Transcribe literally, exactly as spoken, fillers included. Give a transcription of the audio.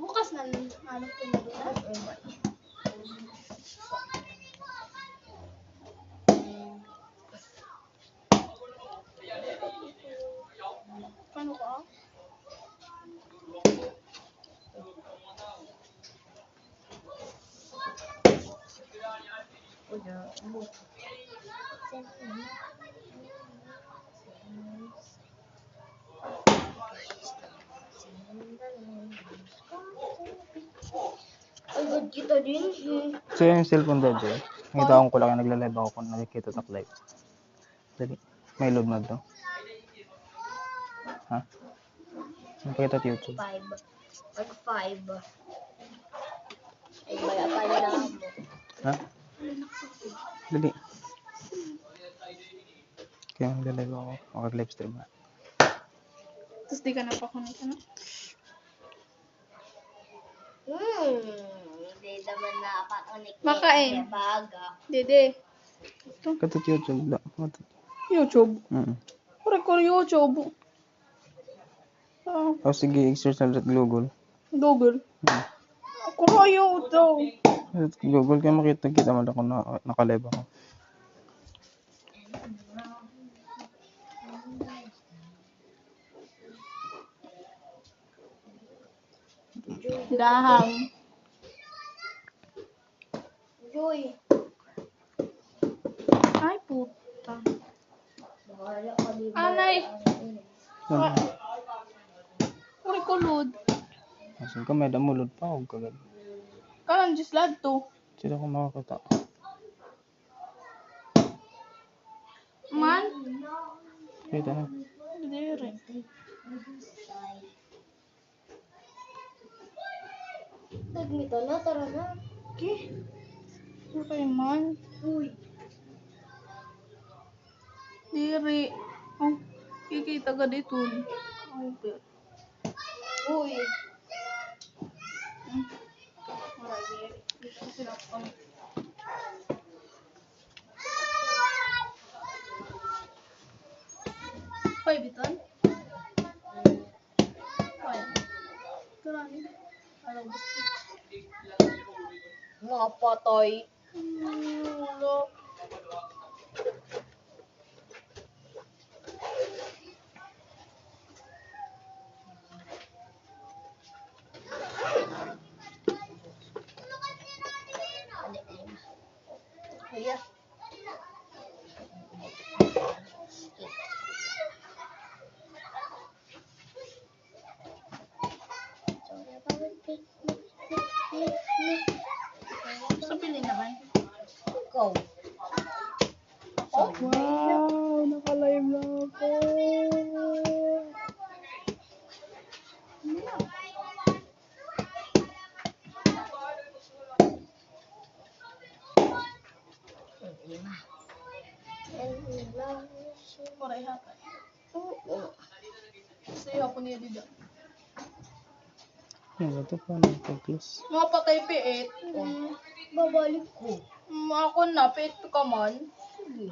Bukas na, ano, pinagulay? Ano ka? Ay, good kita din, eh. So, yung cellphone daw, Jay. Nakita ko lang, nagla-live ako kung nakikita sa live. Dali. May load na to. Ha? Ang pakita sa YouTube. Five. Tag five. Ay, may apay na lang mo. Ha? Dali. Kaya ang live ako. Makag-live stream na. Tapos di ka napakunik, ano? Hmm, di naman napakunik. Makain. Baga. Dede. Ito. Katot YouTube da. Katot. YouTube? Mm. Kore, kore YouTube. Ah. O, sige, i-search na sa Google. Google. Mm. Kore, YouTube. Google kay makita, kita man ako na, naka-live ako. Dahang. Joy. Ay, puta. Anay. Ano? Uri ko load. Asan ka? May damulod pa. Huwag ka gad. Kanan, just lad to. Sila ko makakita. Man? Kita na. Diri. Nagmita na, tara na. Okay. Okay man. Uy. Diri. Oh, kikita ka dito. Okay. Uy. Hmm. Hoy, biton. Hoy. Karani. Ano gusto? Mga patay. Hmm, wala. Sa pili naman. Ikaw. Wow, naka-live na ako. Pareha pa. Oo. Sayo ako niya dida. Ano to pa? Nagpag-close. Mga patay piit. Mm. Babalik ko. Mm, ako na, piit ka man. Sige.